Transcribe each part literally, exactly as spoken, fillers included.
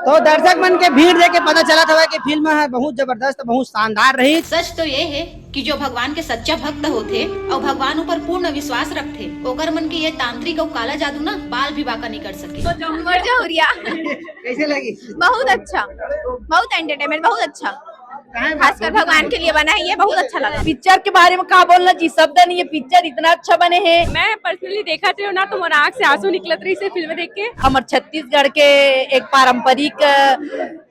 तो दर्शक मन के भीड़ देख के पता चलत हवय कि फिल्म ह बहुत जबरदस्त, बहुत शानदार रही। सच तो ये है कि जो भगवान के सच्चा भक्त होथे अउ भगवान ऊपर पूर्ण विश्वास रखथे, ओकर मन के ये तांत्रिक अउ काला जादू ना बाल भी बांका नहीं कर सके। मर जहूरिया। कैसे लगी? बहुत अच्छा, बहुत एंटरटेनमेंट, बहुत अच्छा। खासकर भगवान के लिए बना है, ये बहुत अच्छा लगा। पिक्चर के बारे में का बोलना जी, शब्द नहीं है, पिक्चर इतना अच्छा बने है। मैं पर्सनली देखत रही हूँ ना, तो मोर आँख से आंसू निकलत रहिस हे फिल्म देख के। हमर छत्तीसगढ़ के एक पारंपरिक, अ,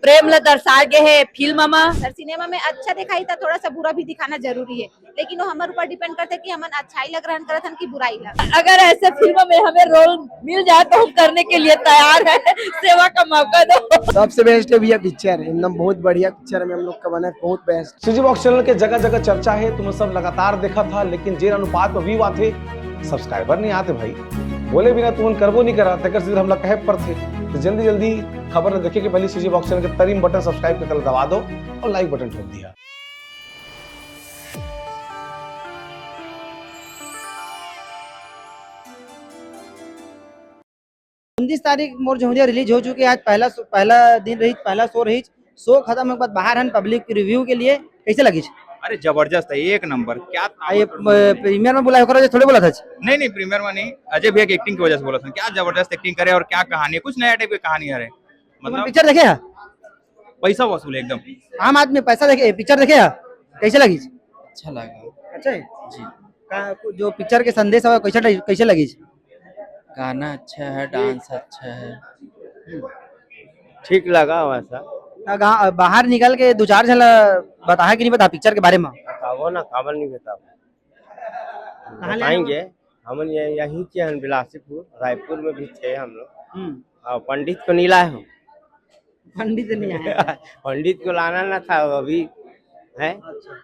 प्रेम ला दर्शाए गए है फिल्म म। सर, सिनेमा में अच्छा दिखाई था, थोड़ा सा बुरा भी दिखाना जरूरी है, लेकिन वो हमर ऊपर डिपेंड करथे कि हमन अच्छाई ला ग्रहण करत हन कि बुराई ला। अगर ऐसे फिल्म में हमें रोल मिल जाए तो हम करने के लिए तैयार है। सेवा का मौका दो। सबसे बेस्ट है भैया पिक्चर, एकदम बहुत बढ़िया पिक्चर में हम लोग का बना है, बहुत बेस्ट। सीजी बॉक्स चैनल के जगह जगह चर्चा है, तुमन सब लगातार देखत हा, लेकिन जेन अनुपात में व्यू आथे, सब्सक्राइबर नहीं आते भाई। बोले बिना तुमन करबो नहीं करा, तेकर सेती हमला कहे पड़थे। तो जल्दी जल्दी खबर ला देखे के पहले सीजी बॉक्स चैनल के तरी म बटन सब्सक्राइब के तले दबा दो और लाइक बटन ठोक दिया। उनतीस तारीख मोर जहुरिया रिलीज हो चुके हे। आज पहला शो, पहला दिन रही, पहला शो रही। शो खत्म होए के बाद बाहर हन पब्लिक रिव्यू के लिए। कैसे लगिस? अरे जबरदस्त है, एक नंबर। क्या आ, ये, अ, प्रीमियर में बोला है, ओकरा वजह से थोड़े बोला था आज? नहीं नहीं, प्रीमियर में नहीं, अजय भैया की एक्टिंग की वजह से बोला था। क्या जबरदस्त एक्टिंग करे और क्या कहानी है, कुछ नया टाइप की कहानी है। तुमन मतलब पिक्चर देखे हा? पैसा वसूल एकदम। आम आदमी पैसा देखे, पिक्चर देखे हा? कैसे लगिस? अच्छा लगा। अच्छा है? जी। का, जो पिक्चर के संदेश है, कैसे टाइप, कैसे लगिस? गाना अच्छा है, डांस अच्छा है। ठीक लगा वैसा। का गा-, बाहर निकल के दो चार झन ला बताहा कि नहीं बता पिक्चर के बारे में? बताओ ना, काबर नहीं बताओ। कहाँ ले बताएंगे। हमन ये यहीं के हन, बिलासीपुर, रायपुर में भी थे हम लोग। हम्म। और पंडित को नहीं लाए हम। पंडित नहीं आया। पंडित को लाना ना था, वो अभी है। अच्छा।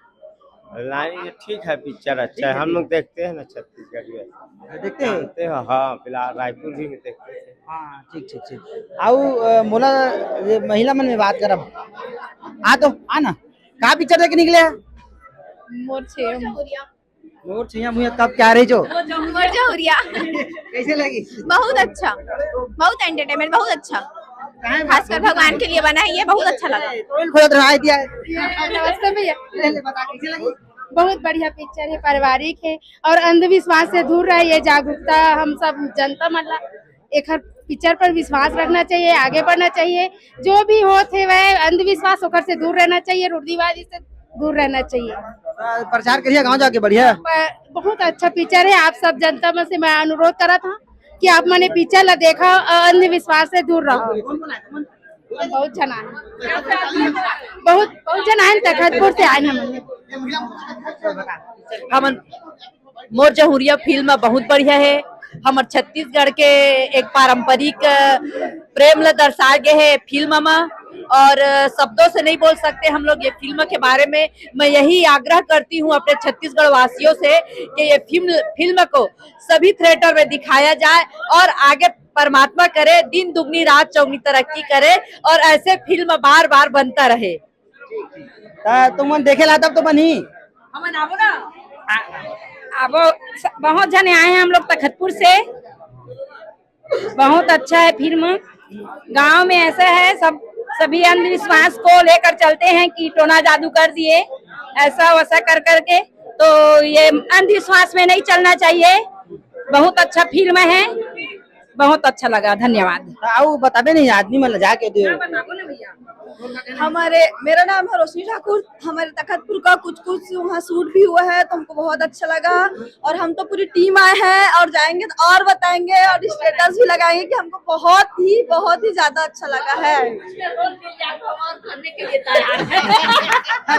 लाएंगे, ठीक है, पिक्चर अच्छा ठीक है, है, हम ठीक लोग है। देखते हैं ना छत्तीसगढ़ी में। देखते हैं? जानते हो? हाँ, फिलहाल रायपुर भी में देखते हैं। हाँ, ठीक, ठीक, ठीक। आऊ, अ, मोला ये महिला मन में बात करब। आ तो, आ ना। का पिक्चर देख के निकले हा? मोर छेम। मोर छुइया मुइया कब क्या रही जो? मोर जहुरिया। कैसे लगी? बहुत अच्छा, बहुत एंटरटेनमेंट, बहुत अच्छा। खासकर भगवान के लिए बना है, ये बहुत अच्छा लगा। तो खोलत रहा है दिया है। नमस्ते भैया। ले, ले, बता कैसे लगी? बहुत बढ़िया पिक्चर है, पारिवारिक है और अंधविश्वास से दूर रहे, ये जागरूकता हम सब जनता मन ला एखर पिक्चर पर विश्वास रखना चाहिए, आगे बढ़ना चाहिए। जो भी होत हे वह अंधविश्वास ओकर से दूर रहना चाहिए, रूढ़िवादी से दूर रहना चाहिए। प्रचार करिए गांव जाके, बढ़िया। ब-, बहुत अच्छा पिक्चर है। आप सब जनता में से मैं अनुरोध करत हूँ कि आप मने पिक्चर ला देखा और अंधविश्वास से दूर रहो। बहुत जना है, बहुत, बहुत जना है, तखतपुर से आए हैं हम। हमन मोर जहुरिया फिल्म बहुत बढ़िया है। हमर छत्तीसगढ़ के एक पारंपरिक, अ, प्रेम ला दर्शाए गए है फिल्म म, और, अ, शब्दों से नहीं बोल सकते हम लोग ये फिल्म के बारे में। मैं यही आग्रह करती हूँ अपने छत्तीसगढ़ वासियों से कि ये फिल्म, फिल्म को सभी थिएटर में दिखाया जाए और आगे परमात्मा करे, दिन दुगनी रात चौगनी तरक्की करे और ऐसे फिल्म बार बार बनता रहे। त तुमन देखे ला तब तो बनही। हमन आबो ना। आ-, आबो, स-, बहुत जने आए हैं हम लोग तखतपुर से। बहुत अच्छा है फिल्म। गांव में ऐसा है, सब, सभी अंधविश्वास को लेकर चलते हैं कि टोना जादू कर दिए, ऐसा वैसा कर करके। तो ये अंधविश्वास में नहीं चलना चाहिए। बहुत अच्छा फिल्म है, बहुत अच्छा लगा, धन्यवाद। त आऊ बताबे नहीं आदमी मन ला जाके दे। हाँ, बताबो ना भैया। हमारे, मेरा नाम है रोशनी ठाकुर। हमारे तखतपुर का कुछ कुछ वहाँ शूट भी हुआ है, तो हमको बहुत अच्छा लगा। और हम तो पूरी टीम आए हैं और जाएंगे तो और बताएंगे और स्टेटस भी लगाएंगे कि हमको बहुत ही, बहुत ही ज्यादा अच्छा लगा है। हाँ,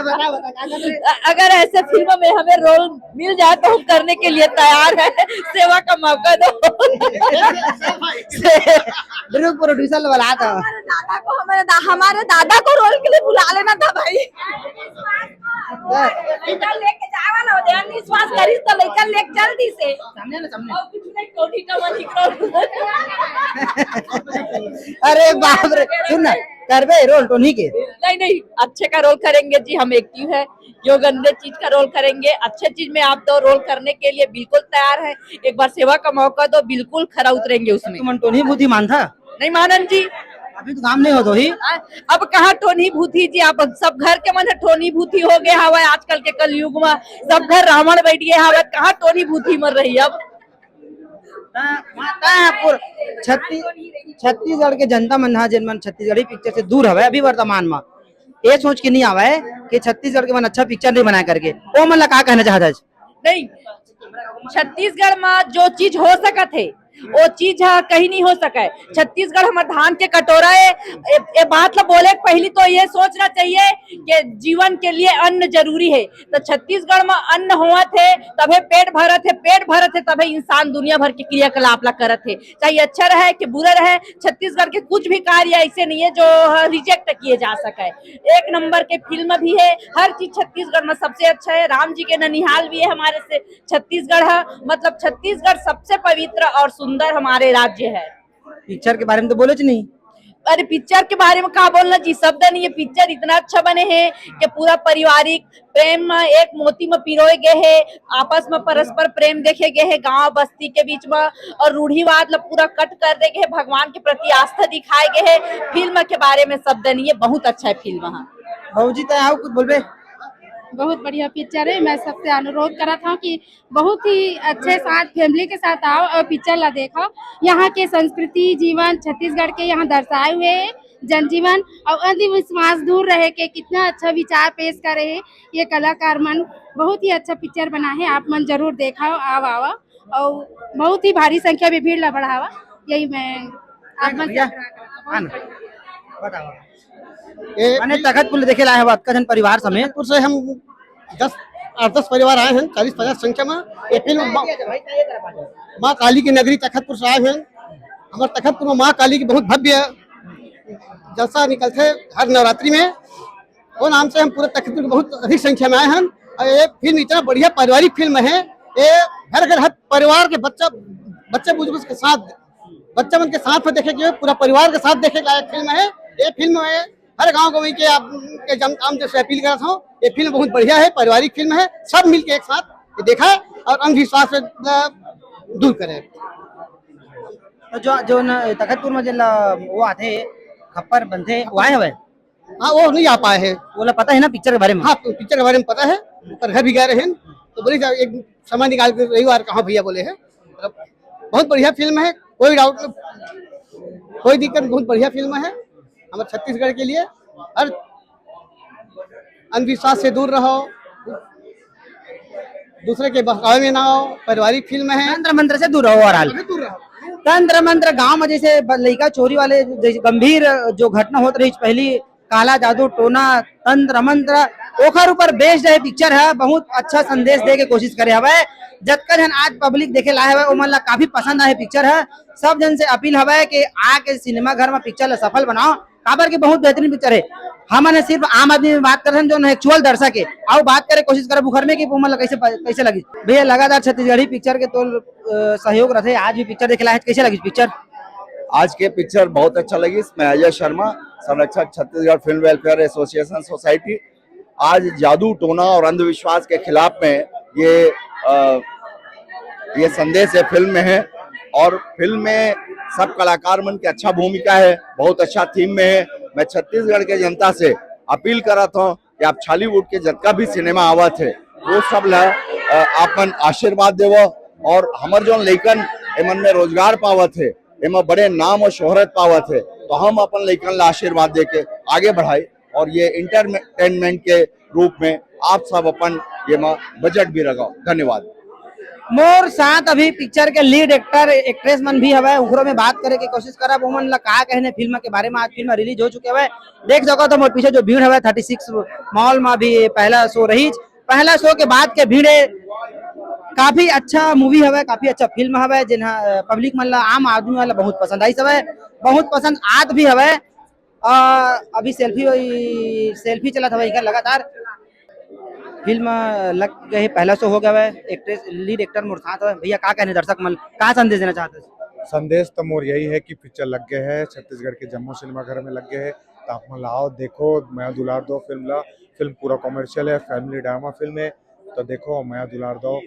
बता, बता, क्या कर रहे? अ-, अगर ऐसे फिल्म में हमें रोल मिल जाए तो हम करने के लिए तैयार है। सेवा का मौका दो। बिल्कुल प्रोड्यूसर वाला था। हमारे दादा को, हमारे दा-, हमारे दादा को रोल के लिए बुला लेना था भाई। लइका लेके जाए वाला हो, ध्यान विश्वास करिस तो लइका लेके चल दिस हे। सामने ना, सामने। और कुछ नहीं, टोनी टमन निकलो। अरे बाप रे, सुन ना, करबे रोल टोनी के? नहीं, नहीं, अच्छे का रोल करेंगे जी, हम एक्टिव है। जो गंदे चीज का रोल करेंगे, अच्छे चीज में आप दो रोल करने के लिए बिल्कुल तैयार है। एक बार सेवा का मौका दो, बिल्कुल खरा उतरेंगे उसमें। तुमन टोनी बुद्धि मानथा? नहीं मानन जी। अभी तो काम नहीं होत होही। अब कहाँ टोनी भूथी जी, आप सब घर के मन ह टोनी भूथी हो गए हवय। आजकल के कलयुग में सब घर रावण बैठ गए हवय, कहाँ टोनी भूथी मर रही अब। ता, ता पूर-, छत्ती-, छत्तीसगढ़ के जनता मन हा, जेन मन छत्तीसगढ़ी पिक्चर से दूर हवय अभी वर्तमान में, ये सोच के नहीं आवय कि छत्तीसगढ़ के मन अच्छा पिक्चर नहीं बनाए करके। ओ मन ला का कहना चाहत हस? नहीं, छत्तीसगढ़ में जो चीज हो सकत है, वो चीज ह कहीं नहीं हो सके। छत्तीसगढ़ हमर धान के कटोरा है। ए, ए बात ला बोले के पहली तो ये सोचना चाहिए कि जीवन के लिए अन्न जरूरी है। तो छत्तीसगढ़ में अन्न होवत है, तभे पेट भरत है, पेट भरत है, तभे इंसान दुनिया भर के क्रियाकलाप ला करत है। चाहे अच्छा रहे कि बुरा रहे, छत्तीसगढ़ के कुछ भी कार्य ऐसे नहीं है जो रिजेक्ट किए जा सके। एक नंबर के फिल्म भी है, हर चीज छत्तीसगढ़ में सबसे अच्छा है। राम जी के ननिहाल भी है हमारे से छत्तीसगढ़ है, मतलब छत्तीसगढ़ सबसे पवित्र और सुंदर हमारे राज्य है। पिक्चर के बारे में तो बोले नहीं। अरे पिक्चर के बारे में का बोलना जी, शब्द नहीं है। पिक्चर इतना अच्छा बने है कि पूरा पारिवारिक प्रेम में एक मोती में पिरोए गए है, आपस में परस्पर प्रेम देखे गए है, गांव बस्ती के बीच में, और रूढ़िवाद ला पूरा कट कर दे गए है, भगवान के प्रति आस्था दिखाए गए है। फिल्म के बारे में शब्द नहीं है, बहुत अच्छा है फिल्म है। बाबूजी, तय आओ कुछ बोलबे। बहुत बढ़िया पिक्चर है। मैं सबसे अनुरोध करत हूँ कि बहुत ही अच्छे साथ, फैमिली के साथ आओ और पिक्चर ला देखो। यहाँ के संस्कृति, जीवन, छत्तीसगढ़ के यहाँ दर्शाए हुए हैं, जनजीवन और अंधविश्वास दूर रहे के कितना अच्छा विचार पेश करे है ये कलाकार मन। बहुत ही अच्छा पिक्चर बना है, आप मन जरूर देखो, आओ आओ। और बहुत ही भारी संख्या में भीड़ ला बढ़ावा, यही मैं आप मन से भैया, आग्रह करत हूँ। आना, बताओ। ए, माने तखतपुर देखे लाए हवा, अतका झन परिवार समेत। तखतपुर से हम दस, आठ दस परिवार आए हैं, चालीस पचास संख्या में। ये फिल्म माँ, माँ काली की नगरी तखतपुर से आए हैं। हमारे तखतपुर में माँ काली की बहुत भव्य जलसा निकलते हर नवरात्रि में। वो नाम से हम पूरे तखतपुर के बहुत अधिक संख्या में आए हैं। और ये फिल्म इतना बढ़िया पारिवारिक फिल्म है। ये घर घर हर परिवार के बच्चा, बच्चे बुजुर्ग के साथ, बच्चा मन के साथ में देखे के, पूरा परिवार के साथ देखे लायक फिल्म है। ये फिल्म है, हर गांव गंवई के आप के जन आम जैसे अपील करत हूँ, ये फिल्म बहुत बढ़िया है, पारिवारिक फिल्म है। सब मिलके एक साथ ये देखा और अंधविश्वास से, अ, दूर करें। तो जो जो न, तखतपुर में जेन ला वो आथे, खप्पर बनथे, वो आए हवे? हाँ, वो नहीं आ पाए हैं। वो ला पता है ना पिक्चर के बारे में? हाँ, तो पिक्चर के बारे में पता है, पर घर भी गए रहे हैं, तो बोले, "जा, एक समय निकाल के रविवार कहाँ भैया?" बोले हैं। मतलब, बहुत बढ़िया फिल्म है, कोई डाउट नहीं, कोई दिक्कत, बहुत बढ़िया फिल्म है हमारे छत्तीसगढ़ के लिए। हर अंधविश्वास से दूर रहो, दूसरे के बहकावे में ना आओ। पारिवारिक फिल्म है। तंत्र मंत्र से दूर रहो। ओवरऑल, तंत्र मंत्र, गांव में जैसे ब-, लइका चोरी वाले जैसे गंभीर जो घटना होत रही पहली, काला जादू, टोना, तंत्र मंत्र, ओखर ऊपर बेस्ड है पिक्चर है। बहुत अच्छा संदेश दे के कोशिश करे हवे। जतका झन आज पब्लिक देखे लाए हवे, ओमन ला काफी पसंद आए पिक्चर है। सब जन से अपील हवे कि आके सिनेमा घर में पिक्चर ला सफल बनाओ, काबर के बहुत बेहतरीन पिक्चर है। हमन ह सिर्फ आम आदमी में बात करथन, जो एक्चुअल दर्शक है, अउ बात करे कोशिश करब उखर में कि ओमन ला कैसे प-, कैसे लगी। भैया, लगातार छत्तीसगढ़ी पिक्चर के तोर, अ, सहयोग रथे, आज भी पिक्चर देखे लाए, कैसे लगी पिक्चर? आज के पिक्चर बहुत अच्छा लगी। मैं अजय शर्मा, संरक्षक Chhattisgarh film welfare association society. आज जादू टोना और अंधविश्वास के खिलाफ में ये, अ, ये संदेश है फिल्म में है। और फिल्म में सब कलाकार मन के अच्छा भूमिका है, बहुत अच्छा थीम में है। मैं छत्तीसगढ़ के जनता से अपील करत हूँ कि आप छॉलीवुड के जतका भी सिनेमा आवत है, वो सब ला, अ, आप मन आशीर्वाद देवो। और हमर जौन लइकन एमन में रोजगार पावत है, एमा बड़े नाम और शोहरत पावत है, तो हम अपन लइकन ला आशीर्वाद दे के आगे बढ़ाई और ये एंटरटेनमेंट के रूप में आप सब अपन ये मा बजट भी लगाओ। धन्यवाद। मोर साथ अभी पिक्चर के लीड एक्टर एक्ट्रेस मन भी हवय, उखरो में बात करे के कोशिश करब, ओमन ला का कहने फिल्म के बारे में। आज फिल्म रिलीज हो चुके हवय, देख सको तो मोर पीछे जो भीड़ हवय थर्टी सिक्स मॉल में भी पहला शो रही। पहला शो के बाद के भीड़ है, काफी अच्छा मूवी हवय, काफी अच्छा फिल्म हवय, जेन ह, अ, पब्लिक मन ला, आम आदमी मन ला बहुत पसंद आइस हवय, बहुत पसंद आत भी हवय। अ, अभी सेल्फी, सेल्फी चलत हवय इकर लगातार। फिल्म लग गए, पहला शो हो गया हवय, एक्ट्रेस, लीड एक्टर मोर साथ हवय। भैया, का कहने दर्शक मन, का संदेश देना चाहते हैं? संदेश तो मोर यही है कि पिक्चर लग गए है, छत्तीसगढ़ के जम्मो सिनेमा घर में लग गए है, तो आप मन ला आओ, देखो, मया दुलार दो फिल्म ला। फिल्म पूरा कमर्शियल है, फैमिली ड्रामा फिल्म है, तो देखो, मया दुलार दो,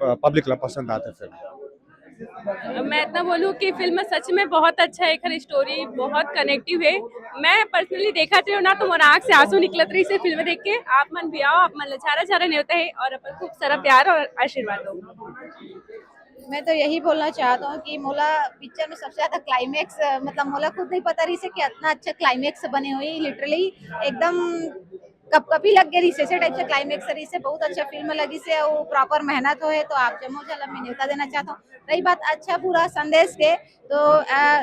प-, पब्लिक ला पसंद आते फिल्म। मैं इतना बोलूँ कि फिल्म सच में बहुत अच्छा है, एकर स्टोरी बहुत कनेक्टिव है। मैं पर्सनली देखत रही हूँ ना, तो मोर आँख से आंसू निकलत रहिसे फिल्म देख के। आप मन भी आओ, आप मन ला झारा झारा नेवता है और अपन खूब सारा प्यार और आशीर्वाद दो। मैं तो यही बोलना चाहता हूँ कि मोला पिक्चर में सबसे ज्यादा क्लाइमैक्स, मतलब मोला खुद नहीं पता रहिसे कि इतना अच्छा क्लाइमैक्स बने हुई, लिटरली एकदम कपकपी लग गई रहिसे, ऐसे टाइप से क्लाइमैक्स रहिसे। बहुत अच्छा फिल्म लगिसे, वो प्रॉपर मेहनत होए, तो आप जम्मो झन ला मैं नेवता देना चाहता हूँ। रही बात अच्छा बुरा संदेश के, तो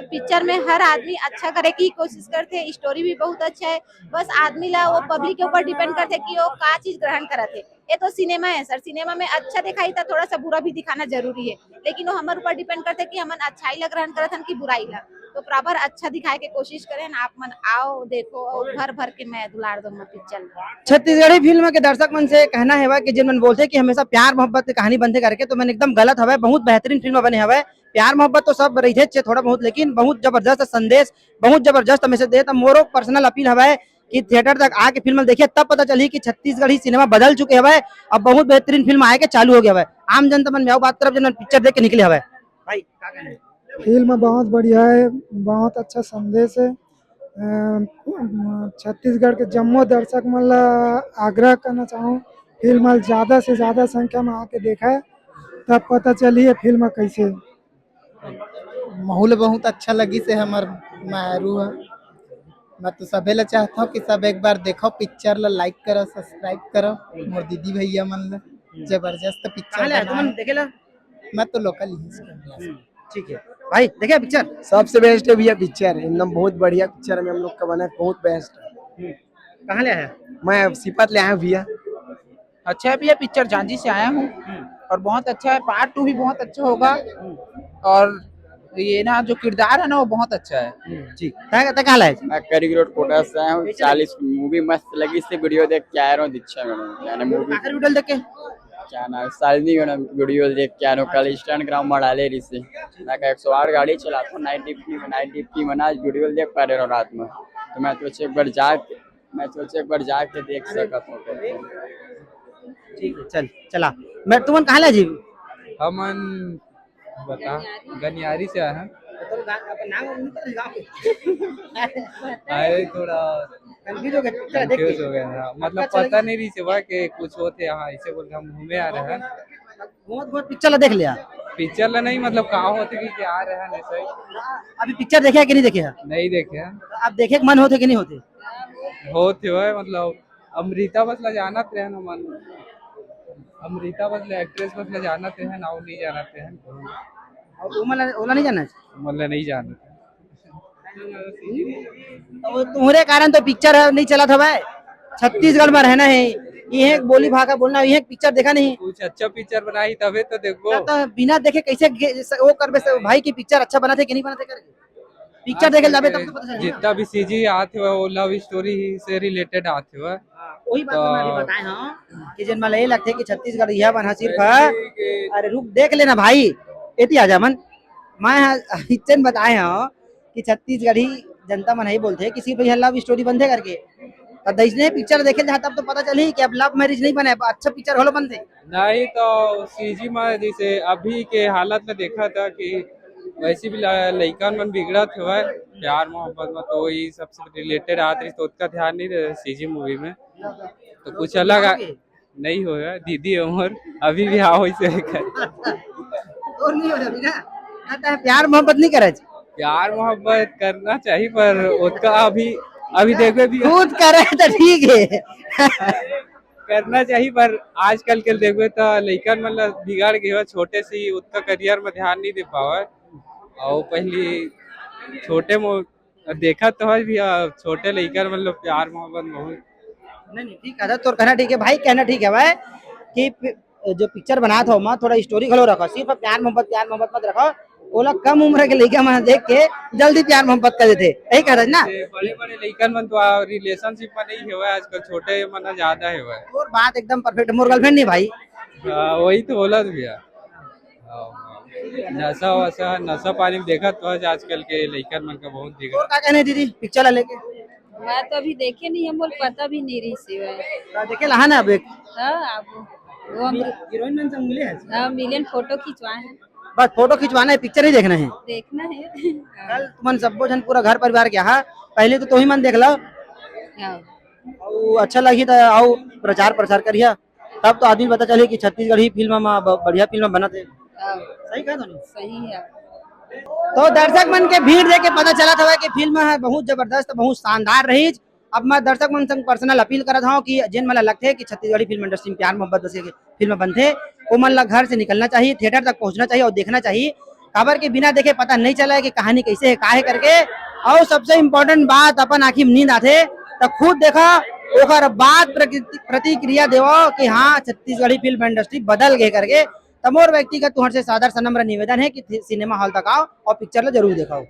पिक्चर में हर आदमी अच्छा करे की कोशिश करते, स्टोरी भी बहुत अच्छा है। बस आदमी ला, वो पब्लिक के ऊपर डिपेंड करते कि वो का चीज ग्रहण करत है। ये तो सिनेमा है सर, सिनेमा में अच्छा दिखाई था, थोड़ा सा बुरा भी दिखाना जरूरी है, लेकिन वो हमारे ऊपर डिपेंड करते कि हमन अच्छाई ला ग्रहण करत हन कि बुराई ला। तो प्रॉपर अच्छा दिखाए के कोशिश करें, आप मन आओ, देखो और भर भर के मैं दुलार दो मत पिक्चर। छत्तीसगढ़ी फिल्म के दर्शक मन से कहना हेवय कि जिन मन बोलथे कि हमेशा प्यार मोहब्बत के कहानी बनथे करके, तो मन एकदम गलत हवय। बहुत बेहतरीन फिल्म बने हवय। प्यार मोहब्बत तो सब रहिथे थोड़ा बहुत, लेकिन बहुत जबरदस्त संदेश, बहुत जबरदस्त मैसेज दे। तो मोरो पर्सनल अपील हवय कि थिएटर तक आके फिल्म देखिए, तब पता चलही कि छत्तीसगढ़ी सिनेमा बदल चुके हवय। अब बहुत बेहतरीन फिल्म आए के चालू हो गया हवय। आम जनता मन में आओ बात करब, जन पिक्चर देख के निकले हवय। भाई, का कहना है? फिल्म बहुत बढ़िया है, बहुत अच्छा संदेश है। अ, छत्तीसगढ़ के जम्मो दर्शक मन ला आग्रह करना चाहूँ, फिल्म ला ज्यादा से ज्यादा संख्या में आके देखा है, तब पता चली ये फिल्म कैसे। महू ल बहुत अच्छा लगिस हे हमर मायरू ह। मैं तो सबे ल चाहत हूँ कि सब एक बार देखो पिक्चर ल, लाइक करो, सब्सक्राइब करो मोर दीदी भैया मन ल। जबरदस्त कहाँ पिक्चर ले आए बना तुमन है। देखे ला? मैं तो लोकल ही हूँ। ठीक है भाई, देखे पिक्चर? सबसे बेस्ट है भैया पिक्चर, एकदम बहुत बढ़िया पिक्चर हम लोग का बना है, बहुत बेस्ट। कहाँ ले आया? मैं सिपत ले आया हूँ भैया। अच्छा है भैया, पिक्चर जांजी से आया हूँ और बहुत अच्छा है। पार्ट टू भी बहुत अच्छा होगा और ये ना जो किरदार है ना, वो बहुत अच्छा है। जी, तय तय कहाँ ले आए? मैं करिक रोड कोटा से आया हूँ। चालीस मूवी मस्त लगी, से वीडियो देख के आ रहा हूँ दीक्षा मैडम, यानी मूवी आखिर वीडियो देख के क्या नाम है, शालिनी मैडम की वीडियो देख के आ रहा हूँ। कल इंस्टाग्राम बढ़ा ले रही से। मैं कहा एक सौ आठ गाड़ी चलाता हूँ, नाइट ड्यूटी में, नाइट ड्यूटी में ना आज वीडियो देख पा रहे हूँ रात में, तो मैं सोचे एक बार जाके मैं सोचे एक बार जाके देख सकत हूँ। ठीक है, चल चला। मैं तुमन कहाँ ले जी? हमन बता गनियारी से आए हैं। तुम गा- अपन नाम उनका गाँव के आए थोड़ा कंफ्यूज हो गए पिक्चर देख कंफ्यूज के। हो गए हैं, मतलब पता नहीं रही सेवा के कुछ होते यहाँ, ऐसे बोल के हम घूमे आ रहे हैं। बहुत बहुत पिक्चर ला देख लिया। पिक्चर ला नहीं, मतलब कहाँ होते कि क्या आ रहे हैं ऐसे ही। अभी पिक्चर देखे कि नहीं देखे हैं? नहीं देखे हैं। अब देखे के मन होते कि नहीं होते? होते हुए मतलब अमृता बस ला जानत रहे ना मन, अमृता बस ला, एक्ट्रेस बस ला जानत रहे ना, वो नहीं जानत रहे। और ओमन ला- ओला नहीं जाना है? मतलब नहीं जानत। तो तुम्हारे कारण तो पिक्चर नहीं चलत हवय। छत्तीसगढ़ में रहना है, इहे बोली भाखा बोलना, इहे पिक्चर देखा नहीं। कुछ अच्छा पिक्चर बनाही तबे तो देखबो। तो बिना देखे कैसे गे- वो करबे से भाई की पिक्चर अच्छा बनाथे कि नहीं बनाथे करके? पिक्चर देखे जाबे तब तो पता चलही। जितना भी सीजी आत हुआ वो लव स्टोरी से रिलेटेड आत हुआ। वही बात तो मैं अभी बताए हूँ कि जिन मला ये लगथे कि छत्तीसगढ़ यह बना सिर्फ है। अरे रुक, देख लेना भाई, एती आ जा मन। मैं इतने बताए हूँ कि छत्तीसगढ़ी जनता मन ही बोलथे कि सिर्फ यह लव स्टोरी बनथे करके। तो दैसने पिक्चर देखे जहाँ तब तो पता चलही कि अब लव मैरिज नहीं बने, अब अच्छा पिक्चर होलो बनथे। नहीं तो सीजी में जैसे अभी के हालत में देखा था कि वैसे भी ल- लइकन मन बिगड़त हुआ प्यार मोहब्बत में, तो वही सबसे रिलेटेड आत रही तो उतना ध्यान नहीं दे सीजी मूवी में। तो कुछ अलग आ- नहीं होगा दीदी उमर अभी भी हाँ वैसे है कर। और नहीं हो जाबी ना। हाँ, तो प्यार मोहब्बत नहीं करे। प्यार मोहब्बत करना चाहिए पर उतना अभी अभी देखबे भी खुद करे तो ठीक है। करना चाहिए पर आजकल के देखबे तो लइकन मन ला बिगाड़ के छोटे से ही उतना करियर में ध्यान नहीं दे पावे। और पहली छोटे मो देखा तो है भी, आ, छोटे लइकन मतलब प्यार मोहब्बत बहुत नहीं नहीं, ठीक है, तोर कहना ठीक है भाई, कहना ठीक है भाई कि पि- जो पिक्चर बनात हो मा थोड़ा स्टोरी घलो रखो, सिर्फ प्यार मोहब्बत प्यार मोहब्बत मत रखो। ओला कम उम्र के लइका मन देख के जल्दी प्यार मोहब्बत कर देथे, यही कहत हस ना? बड़े बड़े लइकन मन तो रिलेशनशिप में नहीं हुआ आजकल, छोटे मन ज्यादा हुआ। और बात एकदम परफेक्ट, मोर गर्लफ्रेंड नहीं भाई। हाँ, वही तो बोला भैया। हाँ, हाँ। नशा वशा नशा पानी में देखा तो आज आजकल के लइकन मन का बहुत और बिगड़ा। का कहना है दीदी पिक्चर ला लेके? मैं तो अभी देखे नहीं है, मोर पता भी नहीं रही से है। तो देखे ला ना अब एक हाँ, अब वो हम हीरोइन मन से मिले हैं। हाँ, मिलन फोटो खिंचवाए हैं। बस फोटो खिंचवाना है, पिक्चर ही देखना है। देखना है। कल तुमन सब्बो झन पूरा घर परिवार के आहा, पहले तो तोही मन देख लो। हाँ। अउ अच्छा लगी तो अउ प्रचार प्रसार करिया, तब तो आदमी पता चले कि छत्तीसगढ़ी फिल्म में ब-, बढ़िया फिल्म बनत है। हाँ। सही कहा तो नहीं? सही है। तो दर्शक मन के भीड़ देख के पता चलत हवय कि फिल्म है बहुत जबरदस्त, बहुत शानदार रही। अब मैं दर्शक मन संग पर्सनल अपील करत हूँ कि जेन मन ला लगथे कि छत्तीसगढ़ी फिल्म इंडस्ट्री में प्यार मोहब्बत बस के फिल्म बनथे, वो मन ला घर से निकलना चाहिए, थिएटर तक पहुंचना चाहिए और देखना चाहिए। काबर के बिना देखे पता नहीं चला है कि कहानी कैसे है, का है करके। और सबसे इम्पोर्टेंट बात, अपन आँखी में नींद आथे तो खुद देखा, ओकर बाद प्रकृति-, प्रतिक्रिया देवा कि हाँ, छत्तीसगढ़ी फिल्म इंडस्ट्री बदल गए करके। तो मोर व्यक्तिगत तुहर से सादर से नम्र निवेदन है कि थि-, सिनेमा हॉल तक आओ और पिक्चर ला जरूर देखाओ।